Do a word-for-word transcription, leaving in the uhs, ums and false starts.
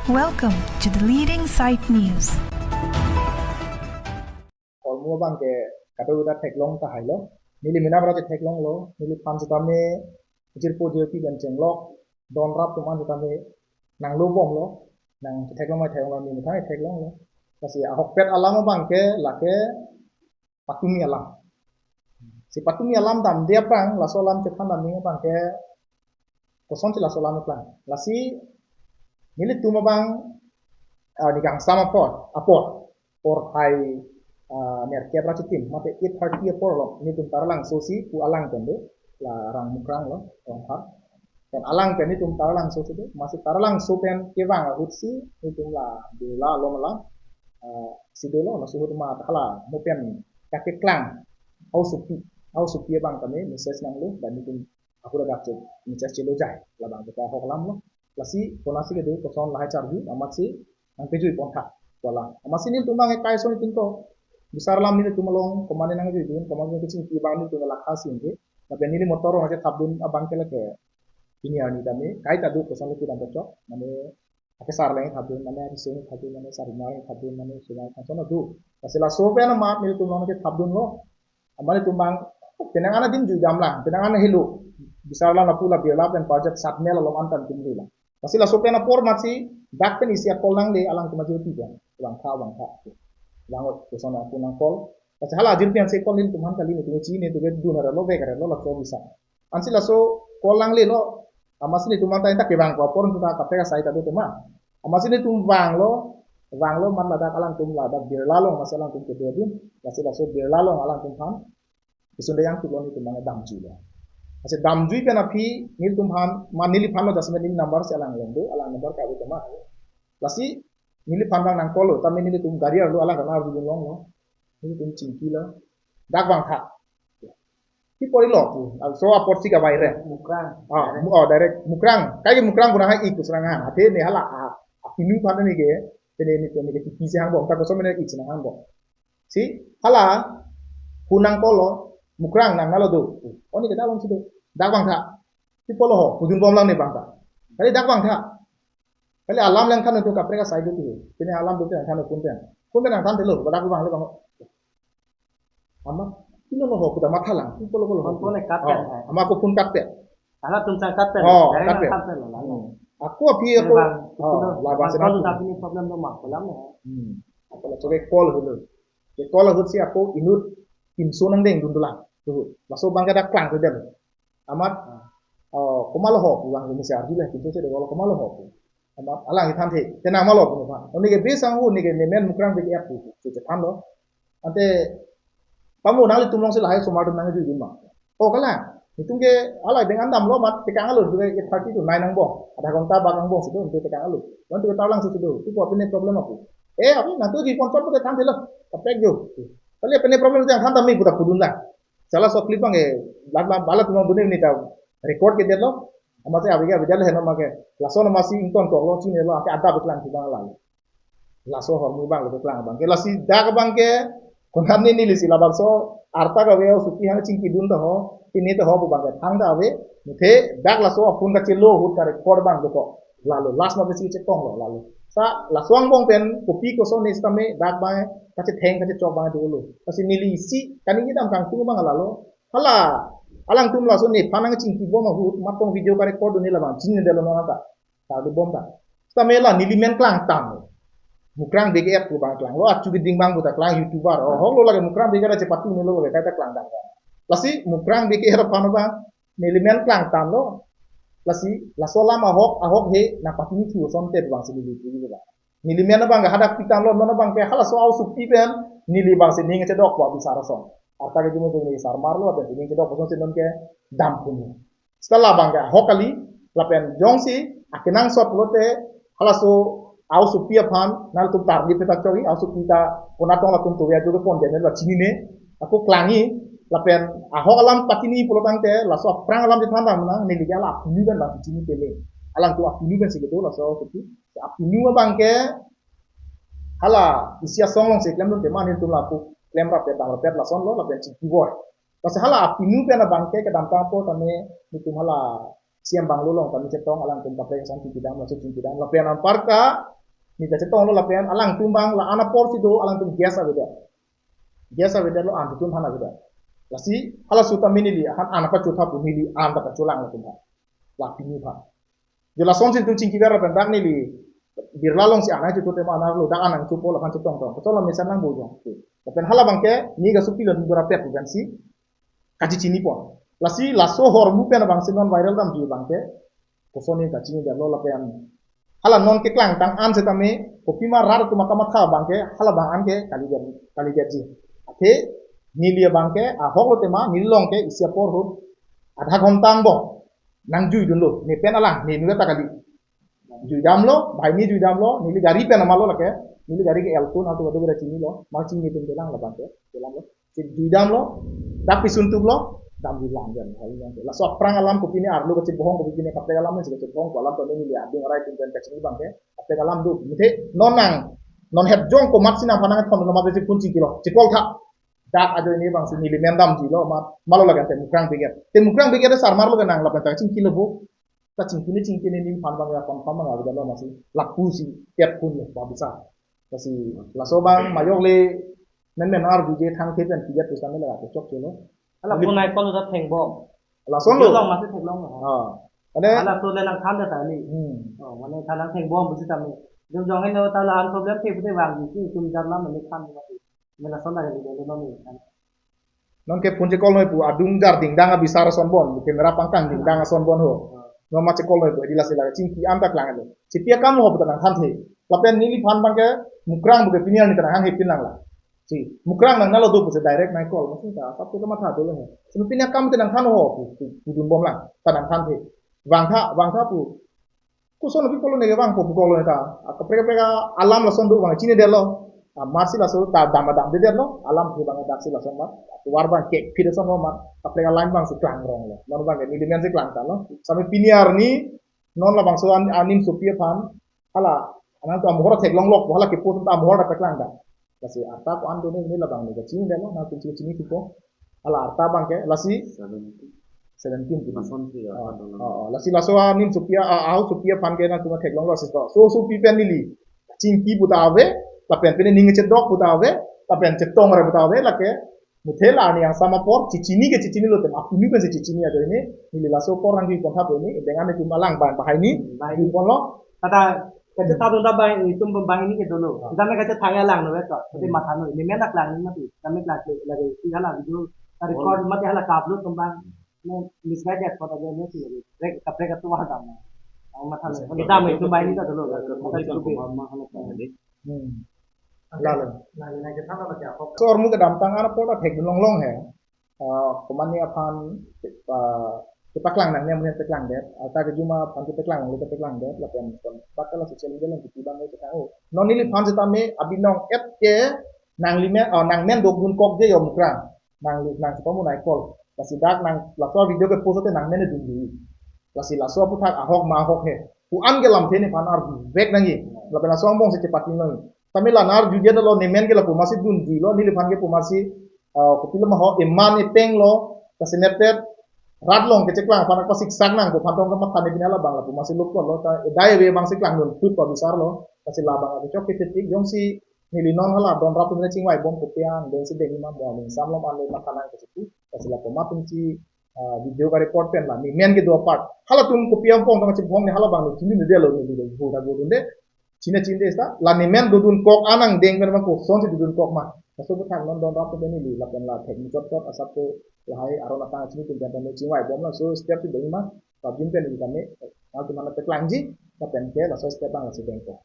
Welcome to the leading site news. Hormu abang ke kadokave ta theklong tahai lo. Neli mena bara theklonglo. Neliphan sitame jirpo jirpi pen chenglok, don rap atum an sitame nanglobomlo. Nangtheklong mai theklonglo, neli methang theklonglo. Lasi ahokpet alam abang ke lake patumi alam. Si patumi alam damde aphrang, laso alam chethan damji abang ke kosonsi laso alam keklang. Lasi nelitum abang, ah, nikangsam apor, apor, porphai, ah, nerkep ra chitim, mate eight thirty apor lo, nelitum Taralangso si pu alang pen do, la Rang Mukrang lo, Rongphar. Pen alang pen nelitum Taralangso si do, amatsi Taralangso pen kevang ahut si, nelitum la Birla along alang, ah, si dolo, laso ahut ma hala, mo pen kakeklang, hausopi, hausopi abang kami, message nanglo, dan nelitum ahut adak che, message chelo jai, labang kita ahok alam lo. Lasi, konatsi kedo, koson lahai charju, amatsi, nangpejui pontha, wala. Amatsi nelitum abang ekai son tingko, bisar alam nelitum along, komatne nangjuidun, komatne kachingki abang nelitum lakha si ingke, lapen neli motor along kethapdun abang ke lake, pini arni tame, kaita do koson lake dam pachok, mane, akesar along thapdun, mane, arisong thapdun, mane, sarima along thapdun, mane, sumai thapdun do. Lasi laso pen amat nelitum along kethapdunlo, amat nelitum abang, penang an adim jui damlang, penang an helo. Bisar alam lapu la Birla pen Parjat Satmel along an tan tum hela. Lasi laso pen apor amatsi, dak pen isi a-call nangle alangtum ajirpi pen. Vangtha, vangtha. Vang-ot, koson apu nang-call. Lasi hala ajirpi ansi call nelitum aphan kali nelitum chini tu ke dun arlo vek arlo laso bisa. Ansi laso call nanglelo. Amatsi nelitum aphan ta inta kevang ko apor nelitum ta kaprek asai ta do tema. Amatsi nelitum vanglo, vanglo amat ladak alangtum ladak Birla along amatsi alangtum kedo dun. Lasi laso Birla along alangtum aphan. Isun dayang tuklon nelitum abang damjuilo. Lasi damjui pen aphi nelitum aphan, ma neliphan lo dasmen neli number si alang along do, alang number ka do tema. Lasi neliphan abang nang-call lo, tame nelitum gari arlo alang kana arjulonglo. Nelitum chingkilo. Dak vangtha. Pi apor lo pu, laso apor si kavai re. Mukrang. Ah, Direct. Mu-, oh, direct. Mukrang. Kaike Mukrang puna hai ik kusrang ha. Athe ne hala, ah, apinu aphan ne ke, tene ne, tene ke tipi si hangbom, ta koson mene ik si nanghangbom. Si, hala, pu nang-call lo, Mukrang nang nalo do. Oni ke dalom si do. Dak vangtha. Pi apor lo ho, pudun bomlang ne abang ta. Kali dak vangtha. Kali alam lang than tu kaprek asai do tu. Pini alam do than tu phone pen. Phone pen nang than telo, dak vanglo bang. Amat, pilo lo ho, pu ta mathalang, pu apor lo ho. Phone, phone cut pen hai. Amat ako phone cut pen. Hala tum sang cut pen. Oh, direct cut pen. Cut pen lo, la. Hmm. Ako aphi ako, bang, oh, itu lo, labang bang, sena kalau aku. Tapi ni problem lo ma, kolam ya. Hmm. Ako laso ke call helo. Ke call ahut si ako inut pinso nangdeng dundulang. Tu, laso abang ke dak klang tu dia. Amat, oh, komat lo ho, pu abang ke misi arjuleh, pinso si de, komat lo ho, pu. Amat, alang ithan the, tenang ma lo, pu abang. Oni ke bisang hu, ni ke nemen Mukrang B K F pu, pu, pu, chethanlo. Ante, pamu nanglitum along si lahai osomar atum nangjuidun ma. Oh, kalang. Nelitum ke, hala, dengan damlo amat, tekang alo, juga eight thirty to nine nangbom. Adha ghonta bak nangbom, si do, untuk tekang alo. Nanglitum ke Taralangso si do, tu ko, pine problem ako. Eh, aphi, nangtum jui pon chot pute than thelo. Kaprek jo. Kali pine problem yang than tame pu ta pudun lang. Sala so clip abang ke, lat lat bala tumang duni ni ta record kedetlo. Amatsi abang ke abang ke heno ma ke. Laso amatsi ingtonkoklo chinilo, ake adap keklang si abang lang. Laso ahormu abang lo keklang abang ke. Lasi dak abang ke, konam ni neli si labangso arta kave hausopi hang chingkidun ta ho, pini ta ho pu abang ke thang ta ave. Muthe dak laso aphone kachelo ahut ka-record abang dokok. Lalo, last ma besi chetonglo, lalo. Sa, laso angbong pen, kopi koson ne sitame, dak abang, kachetheng, kachechok abang dolo. Lasi neli isi, kaningje dam kangtung abang lalo. Hala, alangtum laso nephan nangchingkibom ahut, matong video ka-record dun ne labang, chinine detlo non ta. Kardom ta. Sitame la, neli men klangtang. Mukrang B K F pu abang klanglo, achu keding abang pu ta klang YouTuber. Oh, hok lo lake Mukrang B K F chepatunelo lake, kaita klangtang. Lasi, Mukrang B K F aphan abang, neli men klangtanglo. Lasi, laso alam ahok, ahok he, nangpatini thu asonte abang si neli thu abang. Neli men abang ke hadak pitanglo, non abang ke halaso hausopi pen, neli abang si ning chedok po abisar ason. Arta ke jumu jumu ni sarmarlo, pen ning chedok po asonsi non ke dam puni. Seta labang ke ahok kali, lapen jongsi, akenangsot lote, halaso hausopi aphan, nangtum tardi peta chori, hausopi ta, konatong latum tuya juga pon dia, nela chinine, ako klangji, lapen ahok alam patini pulo tangte, laso aphrang alam chethan dam nang, neli ke hala apinu pen abang chini pele. Alangtum apinu pen si kedo, laso hausopi, apinu abang ke, hala, isi asong along si klemdun tema nelitum lapu, klemrap pet, damrap pet lason lo, lapen chingkibom. Lasi hala apinu pen abang ke kedamtang apor tame nelitum hala C M bungalow along tame chetong, alangtum kaprek ason chingkidam, laso chingkidam. Lapen anparta neli ta chetonglo lapen alangtum abang la-an apor si do, alangtum guest avedet. Guest avedet lo, an tutun aphan avedet. Lasi halaso tame neli aphan an pachotha pu, neli an ta pacholang latum aphan. La pini aphan. Jo lasonsi itum chingkiver lapen dak neli Birla alongsi an chopo tema an arlo, dak an chopo lapen chetongtong. Kacholo mesen nang bojong. Lapen hala abangke neli kasopi lo, neli dora pet pu pensi kachechini pon. Lasi laso ahormu pen abangsi non viral damji abangke koson neli kachinidetlo lapen hala non keklangtang an setame kopima rat atum akamatha abangke hala abang anke kalidet, kalidetji. Athe neli abangke ahok lo tema, neli along ke isi apor ahut adha ghonta angbong nangjuidunlo, ne pen alang, ne nunga ta kali. Juidamlo, banghini juidamlo, neli gari pen amalo lake, neli gari ke Alto, nangtum kadokave ta chinilo, mang chini atum kelang labangke, kelang lo. Si juidamlo, dak pisun tuplo, damji lang jan, hal yang. Laso aphrang alam kopine arlo kachebohong, kopine kaprek alam si kachebohong, ko alam tame neli adung arai atum pen kachini abangke, kaprek alam do. Muthe non nang, non het jong komatsi nangphan nangthon lo mate si phone chingkilo, chikol tha. Dak ajoine abangsi neli men damjilo, ma, malo lake Temukrang Brigade. Temukrang Brigade asarmar lo kenang lapen ta chingkilo bo. Ta chingkine chingkine neliphan abang ya confirm abang avedet lo masi. Lapusi tet phone lo, ba bisa. Lasi laso abang majok le menmen arjuje thangthe pen piget pusitame lake chokchelo. Hala Neli- phone ai call ta thengbom. Lason lo. Long masi theklonglo. Ah. Mane Hala so le nangthan ta ni. Hmm. Oh, mane than nangthengbom pusitame. Jong jong heno ta la an problem the pute vangji, itum jar lam mane than ta. Mane lason lake ni dolo mane. Nonke phone chekol noi pu, adung jar dingdang abisar ason bon, camera pangkang dingdang ason bon ho. Non ma chekol noi pu, edi lasi lake chingki an ta klanglo. Chipi akam ho pu ta nangthanthe. Lapen neliphan abangke Mukrang pu ke pini arni ta nanghanghe pin nanglang. Si, Mukrang nangnalo do pusi direct nang call, masi ta, sab ke matha dolo he. Simi pini akam te nangthan ho pu, pu, pudunbom lang, ta nangthanthe. Vangtha, vangtha pu. Koson api pulo neke vangpo pu call ta. A, kaprek kaprek alam lason do abang chinidetlo. A, matsi laso ta dam dam dedetlo. Alam ke abang daksi lason mat. Tovar abangke phir ason mat. Kaprek alam abangsi klangronglo. Non abangke neli mensi klangtanglo. Sami pini arni non labangso an, anim sopi aphan. Hala, anang tu amohor theklonglo, hala kepu ta amohor ta peklang da. Lasi arta ko-an do ne, ne labang ne kachinidetlo, nangtum chini thupo. Hala arta abangke, lasi Seventeen. seventeen tu. Lason si ya, Ah, dolo. Ah, ah, lasi laso anim sopi a, ah, aho sopi aphan ke nangtum theklonglo si to. So sopi pen neli chingki pu ta ave, lapen pen ning chedok pu ta ave, lapen chetong ra pu ta ave, lake muthe la ani angsam apor, chechini ke chechinilo tem, apuni pensi chechini ajoine, neli laso apor nangjuipon tha pu ini, dengan itum alang abang banghini, Banghini. juiponlo. Kata, kata Hmm. ta dunda banghini, itum banghini ke dolo. Ah. Kita me kata thangya lang no, betul. Jadi Hmm. matha no, ini men aklang ni mati. Kami kelas lagi, lagi, tinggal lagi dulu. Record Oh. mati hala upload kembang. Ini misguided kota dia ni sih lagi. Kaprek, kaprek katuwa dam. Ang matha no. Misguided. Kita me itum banghini ta dolo. Ya, Mata katuwa cukup. Dam, mahal apa ini? Hmm. Lalo. Lalo, lalo, lalo, lalo. So ahormu kedamtang an apor ta theklonglong he. Ah, komatne aphan, ah, kepaklang nangne amonit paklangdet. Arta kejuma aphan kepaklang nangne paklangdet. Lapen kon bakal social media lang kiti bang kepaklang. Oh, non neliphan setame abinong et ke nanglimen, ah, nangmen dokdun kokje yo Mukrang. Nangli, nang sepamu nai call. Lasi dak nang laso video kepost te nangmen dunji. Lasi laso aphuthak ahok ma ahok he. Pu-an ke lamthe nephan arjuvek nangji. Lapen laso angbong si chepatilo. Tame la nar juje dolo, nemen ke lapu masi dunjilo, neliphan ke pu masi, ah, kopilo ma ho, eman epeng lo, kasi netet, rat along kecheklang aphan kasiksak nang, pu aphan tong kamatha ne pini labang lapu masi lok lo, ta edai ave abangsi klangdun thut pa bisarlo, kasi labang ave chok ketik, jongsi neli non hala don rap tumene chingvaibom kopi an, densi dengji ma mo, ning samlom an le matha nang kachephu, kasi lapu matumsi, ah, video ka-record pen la, nemen kedo apart. Halatum kopi angbong tang chibong ne halabang ne chini ne delo ne dilo, bu ta bu dunde. Chini chini de sta, la nemen dodun kok anang deng pen abang kosonsi dodun kok ma. Laso aphuthak non don rap pen neli, lapen la thek muchot kot asap ko lahai aron atang chini tum pen ne chingvaibom laso step si deng ma. Pabin pen neli kami, nangtum aphan paklangji, lapen ke laso step abang lasi dengpo.